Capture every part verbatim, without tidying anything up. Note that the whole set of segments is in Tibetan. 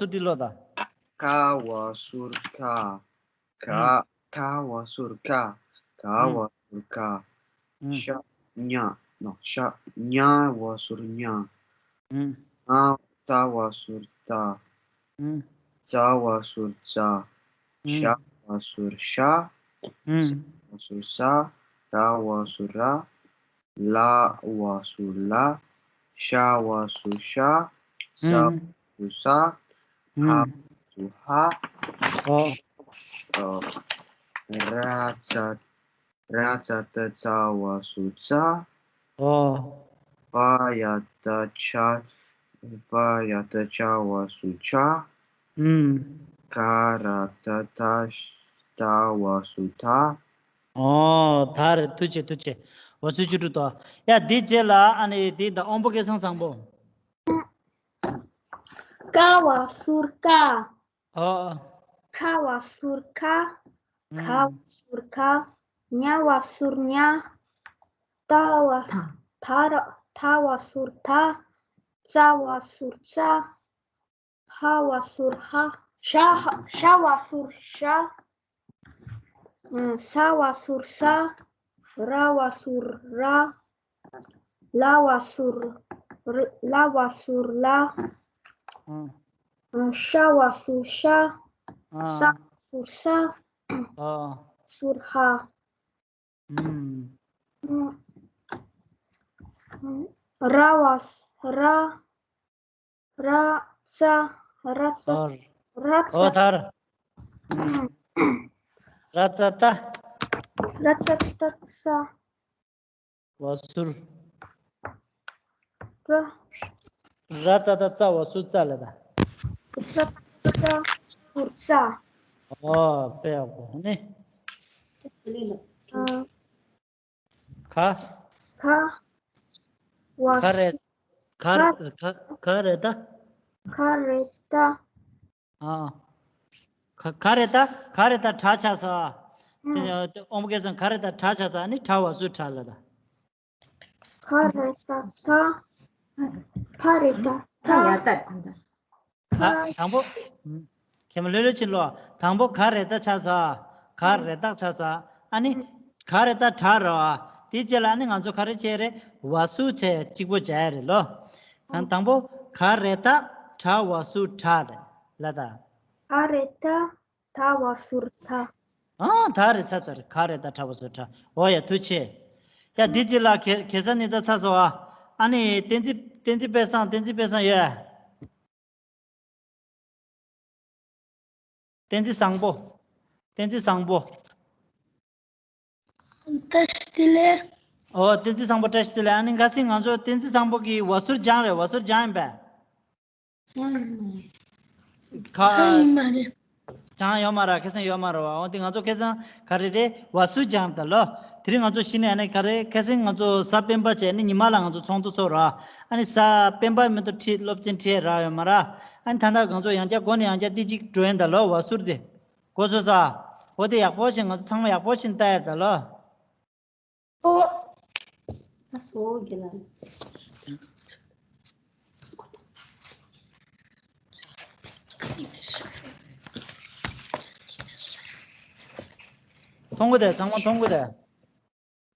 ཚུར་འདི་ཀློག་དང་། ཁ་བ་ཟུར་ཁ། ཁ། ཁ་བ་ཟུར་ཁ། ཁ་བ་ཟུར་ཁ། ཤ། ཉ། ནོ། ཤ། ཉ་བ་ཟུར་ཉ། ང་། ཏ་བ་ཟུར་ཏ། ཙ་བ་ཟུར་ཙ། ཤ་བ་ཟུར་ཤ། ས་བ་ཟུར་ས། ར་བ་ཟུར་ར། ལ་བ་ཟུར་ལ། ཤ་བ་ཟུར་ཤ། ས་བ་ཟུར་ས། ཧ་བ་ཟུར་ཧ། ཨོ། ཨ། ར་ཙ། ར་ཙ་ཏ་ཙ་བ་ཟུར་ཙ། ཨོ། པ་ཡ་ཏ་ཆ། པ་ཡ་ཏ་ཆ་བ་ཟུར་ཆ། ཨུམ། ད་ར་ཏ་ད། ད་བ་ཟུར་ད། ཨོ། ད་རེད། ཐུགས་རྗེ་ཆེ། ཐུགས་རྗེ་ཆེ། འོ་ཚོད་བཅུ་དྲུག་དོ། ཡ་འདི་རྗེས་ལ་ཨ་ནི་འདི་ད་དབང་པོ་སྐལ་བཟང་བཟང་པོ། ཀ་བ་ཟུར་ཀ། ཨོ། ཁ་བ་ཟུར་ཁ། ཁ་བ་ཟུར་ཁ། ཉ་བ་ཟུར་ཉ། ཏ་བ། ད། ད་ར། ད་བ་ཟུར་ད། ཙ་བ་ཟུར་ཙ། ཧ་བ་ཟུར་ཧ། ཤ་ཧ། ཤ་བ་ཟུར་ཤ། ཨ། ས་བ་ཟུར་ས། ར་བ་ཟུར་ར། ལ་བ་ཟུར། ལ་བ་ཟུར་ལ། ཨ། ཤ་བ་ཟུར་ཤ། ས་བ་ཟུར་ས། ཟུར་ཧ། ར་བ་ཟུར་ར། ར་ཙ། ར་ཙ། ཨོ། ར་ཙ། ཨོ་ད་ར། ཨུམ། ར་ཙ་ཏ། ར་ཙ་ཏ་ཙ། བ་ཟུར། ར། ར་ཙ་ཏ་ཙ་བ་ཟུར་ཙ་ལ་ད། ཙ་ཙ་ཏ་ཟུར་ཙ། ཨོ་དཔེ་ཡག་པོ་ནི། ཨ། ག། ག། བ། ག་རེ། ག། ག། ག་རེ་ད། ག་རེ་ད། ཨ། ག། ག་རེ་ད། ག་རེ་ད་གྲ་ཆ་ས། དེ་ནས་དབང་པོ་སྐལ་བཟང་ག་རེ་ད་གྲ་ཆ་ས། ཨ་ནི་གྲ་བ་ཟུར་གྲ་ལ་ད། ག་རེ་ད་ད། ག་རེ་ད་ད། ཡ་ད་ད། ག། དང་པོ། ཁྱེད་མ་ལྷོད་ལྷོད་ཕྱིན་ལོ། དང་པོ་ག་རེ་ད་ཆ་ས། ག་རེ་ད་ཆ་ས། ཨ་ནི། ག་རེ་ད་གྲ་ར། དེའི་རྗེས་ལ་ཨ་ནི་ང་ཚོ་ག་རེ་བྱས་རེད། བ་ཟུར་བྱས་གཅིག་པོ་བྱས་རེད་ལོ། དང་དང་པོ་ག་རེ་ད་གྲ་བ་ཟུར་གྲ་རེད་ལ་ད། ག་རེ་ད་གྲ་བ་ཟུར་གྲ། ཨང་ད་རེད། ཚ་ཚ་རེད། ག་རེ་ད་གྲ་བ་ཟུར་གྲ། འོ་ཡ་ཐུགས་རྗེ་ཆེ། ཡ་འདི་རྗེས་ལ་གེ་གེ་ས་ནི་ད་ཚ་ཚ་བ། ཨ་ནི་བསྟན་འཛིན་བསྟན་འཛིན་དཔལ་བཟང་བསྟན་འཛིན་དཔལ་བཟང་ཡོད། བསྟན་འཛིན་བཟང་པོ། བསྟན་འཛིན་བཟང་པོ། བཀྲ་ཤིས་བདེ་ལེགས། ཨོ་བསྟན་འཛིན་བཟང་པོ་བཀྲ་ཤིས་བདེ་ལེགས། ཨ་ནི་འགའ་ཞིག་ང་ཚོ་བསྟན་འཛིན་བཟང་པོ་གི་བ་ཟུར་སྦྱངས་རེད། བ་ཟུར་སྦྱངས་ཡིན་པས། སྦྱངས་ཡོད་མ་རེད། ཁ། ཡིན་མ་རེད། སྦྱངས་ཡོད་མ་རེད། ཁ་སང་ཡོད་མ་རེད་བ། འོ་དེ་ང་ཚོ་ཁ་སང་ག་རེ་རེད། བ་ཟུར་སྦྱངས་ད་ལོ། དེ་རིང་ང་ཚོ་གཞི་ནས་ཨ་ནི་ག་རེ། ཁ་སང་ང་ཚོ་གཟའ་སྤེན་པ་བྱས་ནི་ཉི་མ་ལ་ང་ཚོ་ཚོགས་འདུ་ཚོགས་ར། ཨ་ནི་གཟའ་སྤེན་པ་མི་འདུག་ཁྲིད་སློབ་ཚན་ཁྲིད་རག་ཡོད་མ་རེད། ཨ་ནི་ད་ལྟ་ང་ཚོ་ཡང་བསྐྱར་འགོ་ནས་ཡང་བསྐྱར་འདི་གཅིག་འགྲོ་ཡིན་ད་ལོ། བ་ཟུར་དེ། གོ་སོང་ས། འོ་དེ་ཡག་པོ་ཞིག་ང་ཚོ་ཚང་མ་ཡག་པོ་ཞིག་ལྟ་ཡ་ད་ལོ། ཨོ། ཨ་སོ་གི་ལ། མཐོང་གི་དེ་ཚང་མ་མཐོང་གི་དེ།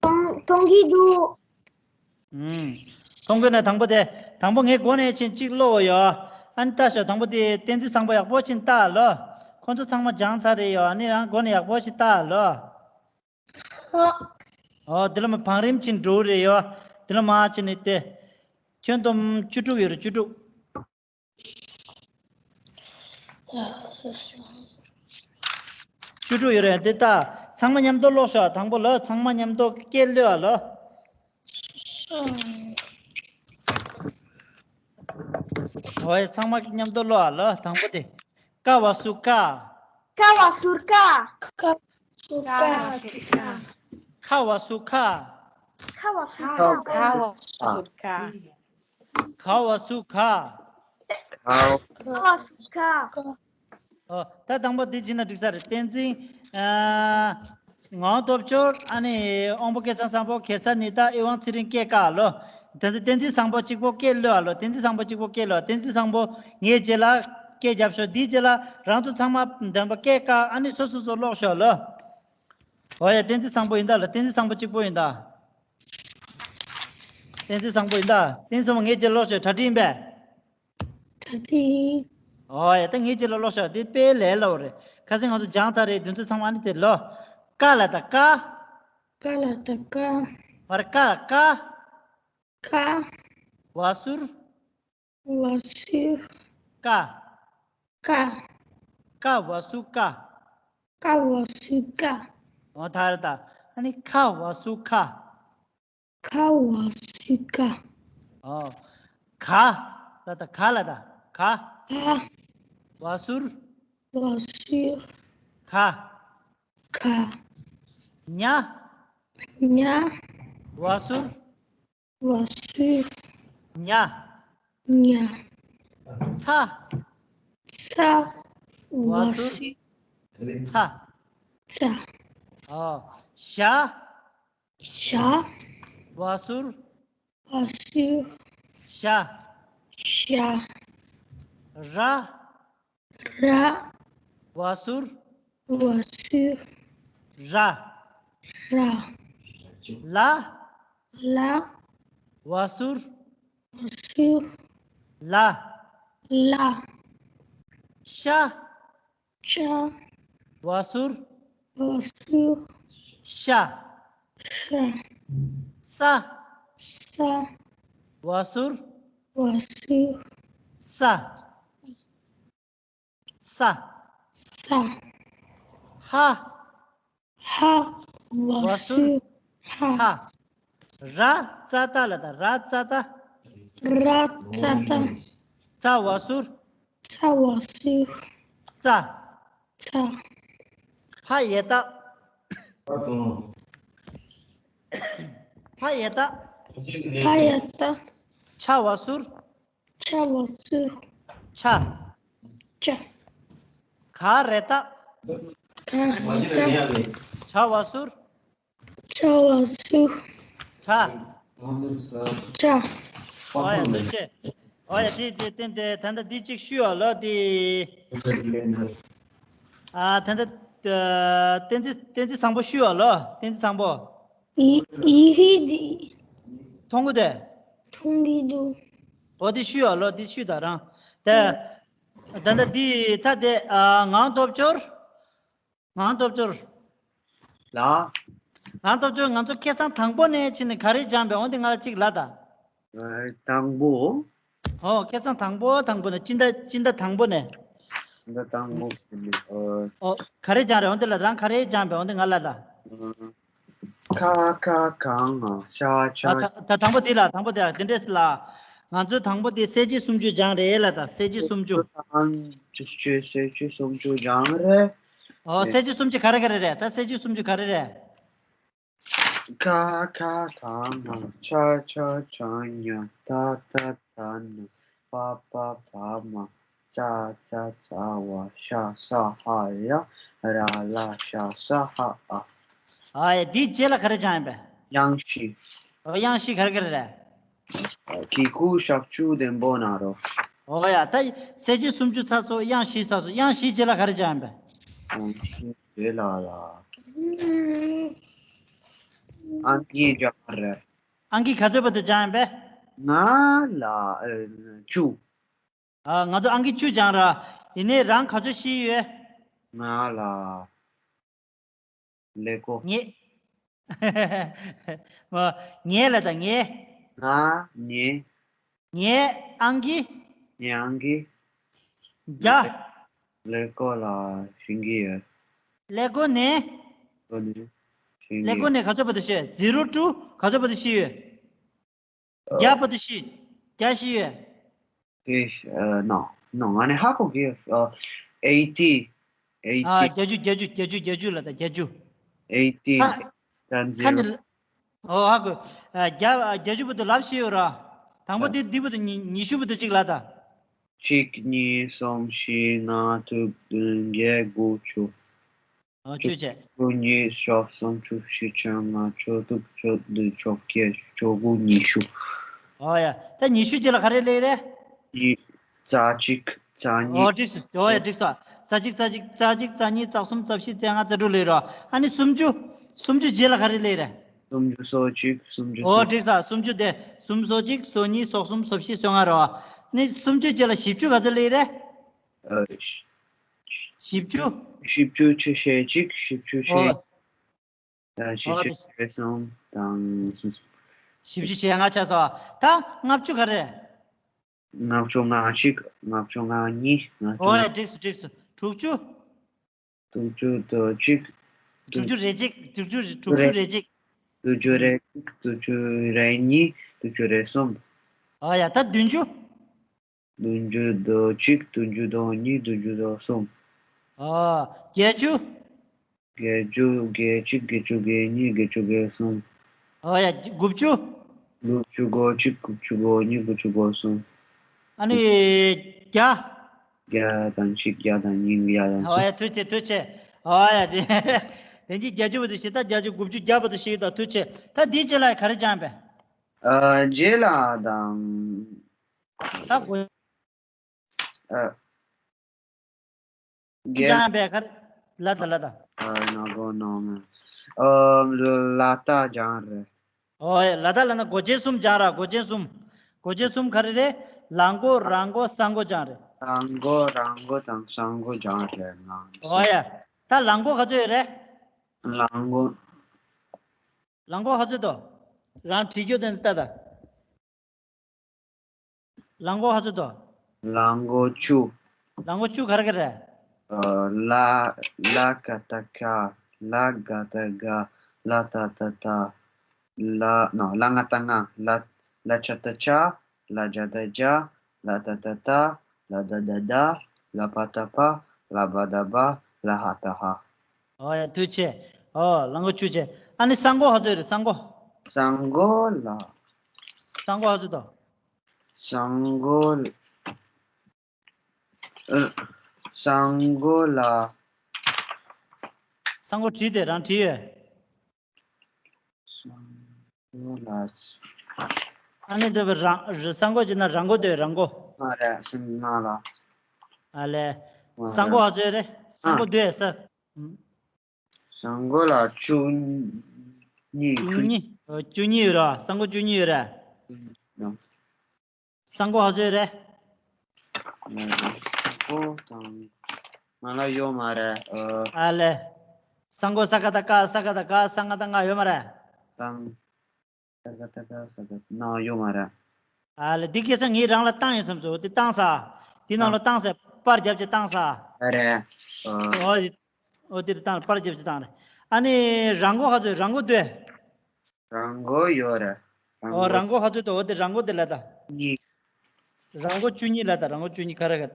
མཐོང་མཐོང་གི་འདུག་ཨུམ། མཐོང་གི་ན་དང་པོ་དེ། དང་པོ་ངའི་མགོ་ནས་ཕྱིན་གཅིག་ཀློག་ཡོད། ཨ་ནི་ལྟ་ཤོག་དང་པོ་དེ་བསྟན་འཛིན་བཟང་པོ་ཡག་པོ་ཕྱིན་ལྟ་ལོ། ཁོང་ཚོ་ཚང་མ་སྦྱངས་ཚར་རེད་ཡོད། ཨ་ནི་རང་མགོ་ནས་ཡག་པོ་ཕྱིན་ལྟ་ལོ། ཨོ། ཨོ་དེ་ལ་མ་བང་རིམ་ཕྱིན་འགྲོ་རེད་ཡོད། དེ་ལ་མ་ཕྱིན་ནི་དེ། ཁྱོན་བསྡོམས་བཅུ་དྲུག་ཡོད་རེད། བཅུ་དྲུག་བཅུ་དྲུག་ཡོད་རེད། དེ་ལྟ། ཚང་མ་མཉམ་དུ་ཀློག་ཤོག་དང་པོ་ལ་ཚང་མ་མཉམ་དུ་སྐད་ཀློག་ཨ་ལོ། ཨོའི་ཚང་མ་མཉམ་དུ་ཀློག་ཨ་ལོ། དང་པོ་དེ། ཀ་བ་ཟུར་ཀ། ཀ་བ་ཟུར་ཀ། ཀ་བ་ཟུར་ཀ། ཁ་བ་ཟུར་ཁ། ཁ་བ་ཟུར་ཁ། ཁ་བ་ཟུར་ཁ། ག་བ་ཟུར་ག། ག་བ་ཟུར་ག། ཨོ། ད་དང་པོ་དེ་བྱས་ན་འགྲིག་ས་རེད། བསྟན་འཛིན། ཨ། ངག་དབང་སྟོབས་འབྱོར། ཨ་ནི་དབང་པོ་སྐལ་བཟང་བཟང་པོ། གེ་སར་ཉི་ཟླ། ཨེ་དབང་ཚེ་རིང་སྐད་བཀག་ལོ། ད་ལྟ་བསྟན་འཛིན་བཟང་པོ་གཅིག་པོ་སྐད་ཀློག་ཨ་ལོ། བསྟན་འཛིན་བཟང་པོ་གཅིག་པོ་སྐད་ཀློག་བསྟན་འཛིན་བཟང་པོ་ངའི་རྗེས་ལ་ སྐད་རྒྱབ་ཤོག་འདིའི་རྗེས་ལ་རང་ཚོ་ཚང་མ་འདོན་པ་སྐད་བཀག་ཨ་ནི་སོ་སོ་སོ་ཀློག་ཤོག་ལོ། འོ་ཡ། བསྟན་འཛིན་བཟང་པོ་ཡིན་ད་ལ། བསྟན་འཛིན་བཟང་པོ་གཅིག་པོ་ཡིན་ད། བསྟན་འཛིན་བཟང་པོ་ཡིན་ད། བསྟན་འཛིན་བཟང་པོ་ངའི་རྗེས་ལ་ཀློག་ཤོག་གྲ་སྒྲིག་ཡིན་པས། གྲ་སྒྲིག་ཡིན། འོ་ཡ། ད་ངའི་རྗེས་ལ་ཀློག་ཤོག་འདི་དཔེ་ལས་སླ་བོ་རེད། ཁ་སང་ང་ཚོ་སྦྱངས་ཚར་རེད། དེ་ཚོ་ཚང་མ་ཨ་ནི་དེ་ལོ། ཀ་ལ་ད་ཀ། ཀ་ལ་ད་ཀ། བར་ཀ་ཀ། ཀ། བ་ཟུར། བ་ཟུར། ཀ། ཀ། ཀ་བ་ཟུར་ཀ། ཀ་བ་ཟུར་ཀ། འོ་ད་རེད་ད། ཨ་ནི་ཁ་བ་ཟུར་ཁ། ཁ་བ་ཟུར་ཁ། ཨོ། ག། ལ་ད་ག་ལ་ད། ག། ག། བ་ཟུར། བ་ཟུར། ག། ག། ཉ། ཉ། བ་ཟུར། བ་ཟུར། ཉ། ཉ། ཚ། ཚ། བ་བ་ཟུར། ཟུར། ཚ། ཚ། ཨོ། ཞ། ཞ། བ་ཟུར། བ་ཟུར། ཞ། ཞ། ར། ར། བ་ཟུར། བ་ཟུར། ར། ར། ལ། ལ། བ་ཟུར། བ་ཟུར། ལ། ལ། ཤ། ཤ། བ་ཟུར། བ་ཟུར། ཤ། ཤ། ས། ས། བ་ཟུར། བ་ཟུར། ས། ས། ས། ཧ། ཧ། བ་བ་ཟུར། ཟུར། ཧ། ཧ། ར་ཙ་ཏ་ལ་ད། ར་ཙ་ཏ། ར་ཙ་ཏ། ཙ་བ་ཟུར། ཙ་བ་ཟུར། ཙ། ཙ། ཕ་ཡ་བཏགས། ཕ་ཡ་བཏགས། ཕ་ཡ་བཏགས། ཆ་བ་ཟུར། ཆ་བ་ཟུར། ཆ། ཆ། ག་ར་བཏགས། ག་ར་བཏགས། ཇ་བ་ཟུར། ཇ་བ་ཟུར། ཇ། ཇ། ཨོ་ཡ། ཐུགས་རྗེ་ཆེ། ཨོ་ཡ། དེ་དེ་བསྟན་ཏེ་ད་ལྟ་འདི་གཅིག་ཞུས་ཨ་ལོ། དེ། ཨ། ད་ལྟ་བསྟན་འཛིན། བསྟན་འཛིན་བཟང་པོ་ཞུས་ཨ་ལོ། བསྟན་འཛིན་བཟང་པོ། ཡི་ཡི་གེ་འདི། མཐོང་གི་འདུག་མཐོང་གི་འདུག་ཨོ་དེ་ཞུས་ཨ་ལོ། དེ་ཞུས་ད་རང་། དེ། ད་ལྟ་འདི་ད་དེ། ཨ། ངག་སྟོབས་འབྱོར། ངག་སྟོབས་འབྱོར། ལགས། ངག་སྟོབས་འབྱོར། ང་ཚོ་ཁ་སང་དང་པོ་ནས་ཕྱིན་ནས་ག་རེ་སྦྱངས་པས། འོ་དེ་ང་ལ་གཅིག་ལབ་དང་། ཨ། དང་པོ། ཨོ། ཁ་སང་དང་པོ་དང་པོ་ནས། སྤྱི་ཟླ་སྤྱི་ཟླ་དང་པོ་ནས། སྤྱི་ཟླ་དང་པོ་ནས། ཨོ། ཨོ། ག་རེ་སྦྱངས་རེད། འོ་དེ་ལ་རང་ག་རེ་སྦྱངས་པས། འོ་དེ་ང་ལབ་དང་། ཨ། ཁ་ཁ་ག་ང་ཤ་ཤ། ཨ། ད་ད་དང་པོ་དེ་ལ། དང་པོ་དེ་ལ་དེ་འདྲས་ལ། ང་ཚོས་དང་པོ་དེ་གསལ་བྱེད་སུམ་ཅུ་སྦྱངས་རེད་ལབ་དང་། གསལ་བྱེད་སུམ་ཅུ། གསལ་བྱེད་སུམ་ཅུ་སྦྱངས་རེད། ཨོ། གསལ་བྱེད་སུམ་ཅུ་ག་རེ་ག་རེ་རེད། ད་གསལ་བྱེད་སུམ་ཅུ་ག་རེ་རེད། ཁ་ཁ་ག་ང་ཆ་ཆ་ཇ་ཉ་ད་ད་ད་ན་པ་པ་བ་མ་ཙ་ཙ་ཙ་བ་ཤ་ས་ཧ་ཡ་ར་ལ་ཤ་ས་ཧ་ཨ། ཨ་ཡ། འདིའི་རྗེས་ལ་ག་རེ་སྦྱངས་ཡིན་པས། དབྱངས་བཞི། ཨོ། དབྱངས་བཞི་ག་རེ་ག་རེ་རེད། གི་གུ་ཞབས་ཀྱུ་ལྡན་པོ་ན་རོ། ཨོ་ཡ། ད་གསལ་བྱེད་སུམ་ཅུ་ཚར་སོང་། དབྱངས་བཞི་ཚར་སོང་། དབྱངས་བཞིའི་རྗེས་ལ་ག་རེ་སྦྱངས་ཡིན་པས། དབྱངས་བཞིའི་རྗེས་ལ་ལ། ཨང་ཀི་སྦྱངས་རེད། ཨང་ཀི་ག་ཚོད་བར་དུ་སྦྱངས་ཡིན་པས། ང་ལ། ཨ། བཅུ། ཨ། ང་ཚོ་ཨང་ཀི་བཅུ་སྦྱངས་ར། ཡིན་ནའི་རང་ག་ཚོད་ཤེས་ཡོད། ང་ལ། ཀླད་ཀོར། ངས། མ། ངས་ལབ་དང་། ངས། ང་། ངས། ངས་ཨང་ཀི། ངས་ཨང་ཀི། བརྒྱ། ཀླད་ཀོར་ལ་ཤེས་ཀྱི་ཡོད། ཀླད་ཀོར་ནས། ཀླད་ཀོར་ནས་ཤེས་ཀྱི་ཡོད། ཀླད་ཀོར་ནས་ག་ཚོད་བར་དུ་ཤེས། ཟི་རོ་ཊུ་ག་ཚོད་བར་དུ་ཤེས་ཡོད། བརྒྱ་བར་དུ་ཤེས། བརྒྱ་ཤེས་ཡོད། དེ། ཨ། ནོ། ནོ། ང་ནི་ཧ་གོ་གི། ཨ། ཨེ་ཊི། ཨེ་ཊི། ཨ། བརྒྱད་ཅུ། བརྒྱད་ཅུ། བརྒྱད་ཅུ། བརྒྱད་ཅུ་ལ་ད་བརྒྱད་ཅུ། ཨེ་ཊི། ཁ། ཁ་ནི། ཨོ། ཧ་གོ། ཨ། བརྒྱ། ཨ། བརྒྱད་ཅུ་བར་དུ་ལབ་ཤེས་ཡོད་ར། དང་པོ་འདི། འདི་བར་དུ་ཉི། ཉི་ཤུ་བར་དུ་གཅིག་ལབ་ད། གཅིག་གཉིས། གསུམ། བཞི། ལྔ། དྲུག་བདུན། བརྒྱད། དགུ། བཅུ། ཨོ། བཅུ་བྱས། དགུ། གཉིས། བཅུ། གསུམ། བཅུ། བཞི། བཅོ་ལྔ། བཅུ་དྲུག། བཅུ་བདུན། བཅོ་བརྒྱད། བཅུ་དགུ། ཉི་ཤུ། ཨོ་ཡ། ད་ཉི་ཤུ་རྗེས་ལ་ག་རེ་སླེབས་རེད། ཉི། རྩ་གཅིག། རྩ་གཉིས། ཨོ་འགྲིག་སོང་། ཨོ་ཡ་འགྲིག་སོང་། རྩ་གཅིག་རྩ་གཅིག་རྩ་གཅིག་རྩ་གཉིས་རྩ་གསུམ་རྩ་བཞི་རྩ་ལྔ་རྩ་དྲུག་ལས་རོ། ཨ་ནི་སུམ་ཅུ། སུམ་ཅུ་རྗེས་ལ་ག་རེ་ལས་རེད། སུམ་ཅུ་སོ་གཅིག་སུམ་ཅུ་སོ། ཨོ་འགྲིག་སོང་། སུམ་ཅུ་དེ་སུམ་སོ་གཅིག་སོ་གཉིས་སོ་གསུམ་སོ་བཞི་སོ་ལྔ་རོ། ནི་སུམ་ཅུ་རྗེས་ལ་བཞི་བཅུ་ག་ཚོད་ལས་རེད། ཨ། བཞི་བཅུ། བཞི་བཅུ་ཆུ་ཞེ་གཅིག་བཞི་བཅུ་ཞེ། ཨོ། ད་བཞི་ཨོ་བཅུ་དེ་ཞེ་གསུམ་དང་། བཞི་བཅུ་ཞེ་ལྔ་ཆགས་སོང་། ད་ལྔ་བཅུ་ག་རེ། ལྔ་བཅུ་ང་གཅིག་ལྔ་བཅུ་ང་གཉིས། ལྔ་བཅུ། ཨོ་ཡ་འགྲིག་སོང་འགྲིག་སོང་། དྲུག་ཅུ། དྲུག་ཅུ་དོ་གཅིག་དྲུག་ཅུ་རེ་གཅིག་དྲུག་ཅུ་རེ་དྲུག་ཅུ་རེ་གཅིག་དྲུག་ཅུ་རེ་གཅིག་དྲུག་ཅུ་རེ་གཉིས། དྲུག་ཅུ་རེ་གསུམ། ཨོ་ཡ་ད་བདུན་ཅུ། བདུན་ཅུ་དོ་གཅིག་བདུན་ཅུ་དོ་གཉིས། བདུན་ཅུ་དོ་གསུམ། ཨོ། བརྒྱད་ཅུ། བརྒྱད་ཅུ་བརྒྱད་གཅིག་བརྒྱད་ཅུ་བརྒྱད་གཉིས། བརྒྱད་ཅུ་བརྒྱད་གསུམ། ཨོ་ཡ། དགུ་བཅུ། དགུ་བཅུ་གོ་གཅིག་དགུ་བཅུ་གོ་གཉིས། དགུ་བཅུ་གོ་གསུམ། ཨ་ནི། བརྒྱ། བརྒྱ་དང་གཅིག་བརྒྱ་དང་གཉིས། བརྒྱ་དང་ཨོ་ཡ་ཐུགས་རྗེ་ཆེ། ཐུགས་རྗེ་ཆེ། ཨོ་ཡ་དེ། དེ་གི་བརྒྱད་ཅུ་བར་དུ་ཞིག་ད་བརྒྱད་ཅུ་དགུ་བཅུ་བརྒྱ་བར་དུ་ཞིག་ད་ཐུགས་རྗེ་ཆེ། ད་འདིའི་རྗེས་ལ་ག་རེ་སྦྱངས་པས། ཨ་རྗེས་ལ་དང་། ད་གོ། ཨ། རྒྱལ། ཅང་པའི་ཁར། ལ་ད་ལ་ད། ཨ། ན་གོ་ནོ་མ། ཨ། ལ་ད་སྦྱངས་རེད། ཨོ་ཡ། ལ་ད་ལ་ན་མགོ་ཅན་གསུམ་སྦྱངས་ར། མགོ་ཅན་གསུམ། མགོ་ཅན་གསུམ་ག་རེ་རེད། ལ་མགོ་ར་མགོ་ས་མགོ་སྦྱངས་རེད། ལ་མགོ་ར་མགོ་དང་ས་མགོ་སྦྱངས་རེད་ང་། ཨོ་ཡ། ད་ལ་མགོ་ག་ཚོད་ཡོད་རེད། ལ་མགོ། ལ་མགོ་ག་ཚོད་དོ། རང་བྲིས་རྒྱུ་དེ་ལྟ་ད། ལ་མགོ་ག་ཚོད་དོ། ལ་མགོ་བཅུ། ལ་མགོ་བཅུ་ག་རེ་ག་རེ། ཨ། ལ། ལ་ག་ད་ག་ལ་ག་ད་ག་ལ་ད་ད་ད། ལ། ནོ། ལ་ང་ད་ང་། ལ། ལ་ཅ་ད་ཅ། ལ་ཇ་ད་ཇ། ལ་ད་ད་ད། ལ་ད་ད་ད། ལ་པ་ད་པ། ལ་བ་ད་བ། ལ་ཧ་ད་ཧ། ཨོ་ཡ་ཐུགས་རྗེ་ཆེ། ཨོ་ལ་མགོ་བཅུ་བྱས། ཨ་ནི་ས་མགོ་ག་ཚོད་རེད། ས་མགོ། ས་མགོ་ལ། ས་མགོ་ག་ཚོད་དོ། ས་མགོ་ལ། ཨ། ས་མགོ་ལ། ས་མགོ་བྲིས་ཏེ་རང་བྲིས་ཡོད། ས་མགོ་ལ། ཨ་ནི་འདི་བ་རང་། ས་མགོ་བྱས་ན་ར་མགོ་འདོད། ར་མགོ། ང་རེད། ས་ང་ལ། ཨ་ལས། ང་ས་མགོ་རེད། ག་ཚོད་རེད། ས་མགོ་ཨ། འདོད་ས། ས་མགོ་ལ་བཅུ་གཉིས། བཅུ་གཉིས། ཨོ། བཅུ་གཉིས་ཡོད་ར། ས་མགོ་བཅུ་གཉིས་ཡོད་ར། ཡང་། ས་མགོ་ག་ཚོད་རེད། ས་མགོ་དང་། ང་ལ་ཡོད་མ་རེད། ཨ། ཨ་ལས། ས་མགོ་ས་ག་ད་ཀ་ས་ག་ད་ག་ས་ང་ད་ང་ཡོད་མ་རེད། དང་། ས་ག་ད་ག་ས་ག་ན་ཡོད་མ་རེད། ཨ་ལས། འདི་སྐད་ཆ་ངས་རང་ལ་བཏང་ཡིན་བསམ་སོང་། དེ་བཏང་ས། དེ་ནང་ལ་བཏང་ས། པར་རྒྱབ་ཅིག་བཏང་ས། ཨ་རེད། ཨ། ཨོ། ཨོ་དེ་བཏང་། པར་རྒྱབ་ཅིག་བཏང་རེད། ཨ་ནི་ར་མགོ་ག་ཚོད། ར་མགོ་འདོད། ར་མགོ་ཡོད་རེད། ར་ཨོ་མགོ། ར་མགོ་ག་ཚོད་དོ། ཨོ་དེ་ར་མགོ་དེ་ལ་ད། གཉིས། ར་མགོ་བཅུ་གཉིས་ལ་ད། ར་མགོ་བཅུ་གཉིས་ག་རེ་ག་རེ།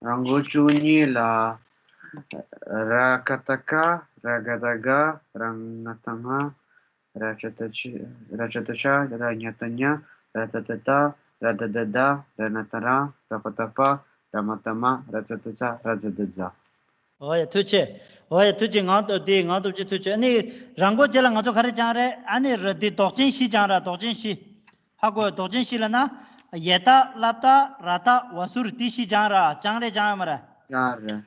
ར་མགོ་བཅུ་གཉིས་ལ། ར་ག་ད་ག་ར་ག་ད་ག་ར་ང་ད་ང་། ར་ཅ་ད་ཅ། ར་ཅ་ད་ཅ། ར་ཉ་ད་ཉ། ར་ད་ད་ད། ར་ད་ད་ད། ར་ན་ད་ར། ར་པ་ད་པ། ར་མ་ད་མ། ར་ཙ་ད་ཙ། ར་ཛ་ད་ཛ། ཨོ་ཡ་ཐུགས་རྗེ་ཆེ། ཨོ་ཡ་ཐུགས་རྗེ་ཆེ། ངག་ཐོག་དེ་ངག་ཐོག་ཅི་ཐུགས་རྗེ་ཆེ། ཨ་ནི་ར་མགོ་རྗེས་ལ་ང་ཚོ་ག་རེ་སྦྱངས་རེད། ཨ་ནི་ར་དེ་འདོགས་ཅན་བཞི་སྦྱངས་ར། འདོགས་ཅན་བཞི། ཧ་གོ། འདོགས་ཅན་བཞི་ལ་ན། ཡ་ད། ལ་བཏགས་ར་བཏགས་འོ་ཟུར་དེ་བཞི་སྦྱངས་ར། སྦྱངས་རེད་སྦྱངས་ཡོད་མ་རེད། སྦྱངས་རེད།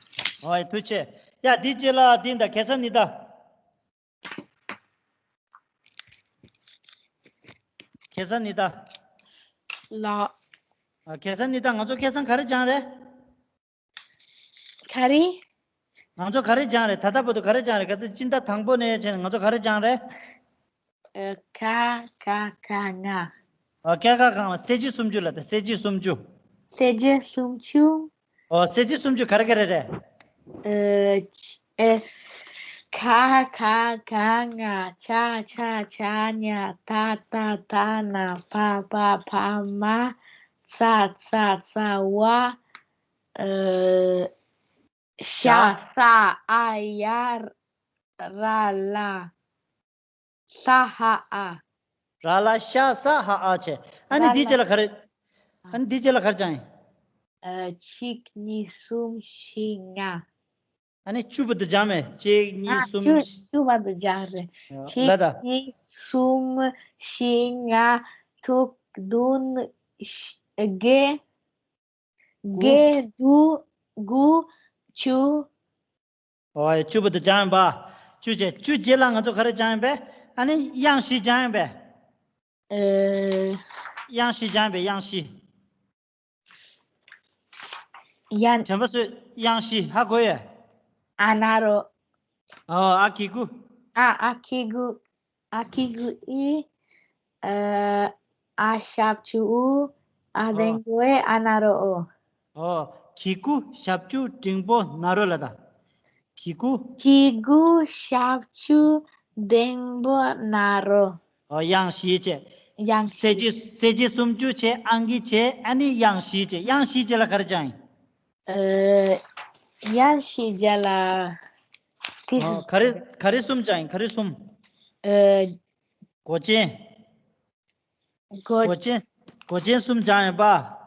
ཨོ་ཡ་ཐུགས་རྗེ་ཆེ། ཡ་དེ་རྗེས་ལ་དེ་ད་ཁ་སང་ནི་ད། ཁ་སང་ནི་ད། ལ། ཨ། ཁ་སང་ནི་ད་ང་ཚོ་ཁ་སང་ག་རེ་སྦྱངས་རེད། ག་རེ། ང་ཚོ་ག་རེ་སྦྱངས་རེད། ད་ལྟ་བར་དུ་ག་རེ་སྦྱངས་རེད། ག་ཚོད་སྤྱི་ཟླ་དང་པོ་ནས་བྱས་ནས་ང་ཚོ་ག་རེ་སྦྱངས་རེད། ཨ། ཁ་ཁ་ཁ་ང་། ཨ། ཀ་ཁ་ག་ང་། གསལ་བྱེད་སུམ་ཅུ་ལ་ད། གསལ་བྱེད་སུམ་ཅུ། གསལ་བྱེད་སུམ་ཅུ། ཨོ། གསལ་བྱེད་སུམ་ཅུ་ག་རེ་ག་རེ་རེད། ཨ། ཨེ། ཁ་ཁ་ག་ང་། ཆ་ཆ་ཆ་ཉ། ད་ད་ད་ན། བ་བ་བ་མ། ཙ་ཙ་ཙ་བ། ཨ། ཤ་ཤ། ས་ཨ་ཡ། ར་ལ། ལ་ཧ་ཨ། ར་ལ་ཤ་ས་ཧ་ཨ་བྱས། ཨ་ནི་ར་འདི་ལ་རྗེས་ལ་ག་རེ། ཨ་ནི་འདི་རྗེས་ལ་ག་རེ་སྦྱངས་ཡིན། ཨ། གཅིག་གཉིས། གསུམ། བཞི། ལྔ། ཨ་ནི་བཅུ་བར་དུ་སྦྱངས་མེད། གཅིག་གཉིས། ཨ། གསུམ། བཅུ། བཅུ་བར་དུ་སྦྱངས་རེད། ཨ། གཅིག་ལ་ད། གཉིས། གསུམ། བཞི། ལྔ། དྲུག་བདུན། བརྒྱད། དགུ། དགེ་དགུ། དགུ། བཅུ། ཨོ་ཡ། བཅུ་པོ་དེ་སྦྱངས་ཡིན་པ། བཅུ་བྱས། བཅུ་རྗེས་ལ་ང་ཚོ་ག་རེ་སྦྱངས་ཡིན་པས། ཨ་ནི་དབྱངས་བཞི་སྦྱངས་ཡིན་པས། ཨེ། དབྱངས་བཞི་སྦྱངས་ཡིན་པས། དབྱངས་བཞི། ཡ། དྲན་པ་གསོས། དབྱངས་བཞི་ཧ་གོ་ཡས། ཨ་ན་རོ། ཨོ། ཨ་གི་གུ། ཨ། ཨ་གི་གུ། ཨ་གི་གུ་ཨི། ཨ། ཨ་ཞབས་ཀྱུ་ཨུ། ཨ། ཨོ། ལྡེང་པོ་ཨེ། ཨ་ན་རོ་ཨོ། ཨོ། གི་གུ་ཞབས་ཀྱུ་ལྡེང་པོ་ན་རོ་ལ་ད། གི་གུ། གི་གུ་ཞབས་ཀྱུ་ལྡེང་པོ་ན་རོ། ཨོ། དབྱངས་བཞི་བྱས། དབྱངས་བཞི། གསལ་བྱེད། གསལ་བྱེད་སུམ་ཅུ་བྱས། ཨང་ཀི་བྱས། ཨ་ནི་དབྱངས་བཞི་བྱས། དབྱངས་བཞི་རྗེས་ལ་ག་རེ་སྦྱངས་ཡིན། ཨ། དབྱངས་བཞི་རྗེས་ལ། དེ། ཨོ། ག་རེ། ག་རེ་གསུམ་སྦྱངས་ཡིན། ག་རེ་གསུམ། ཨ། མགོ་ཅན། མགོ། མགོ་ཅན། མགོ་ཅན་གསུམ་སྦྱངས་ཡིན་པ།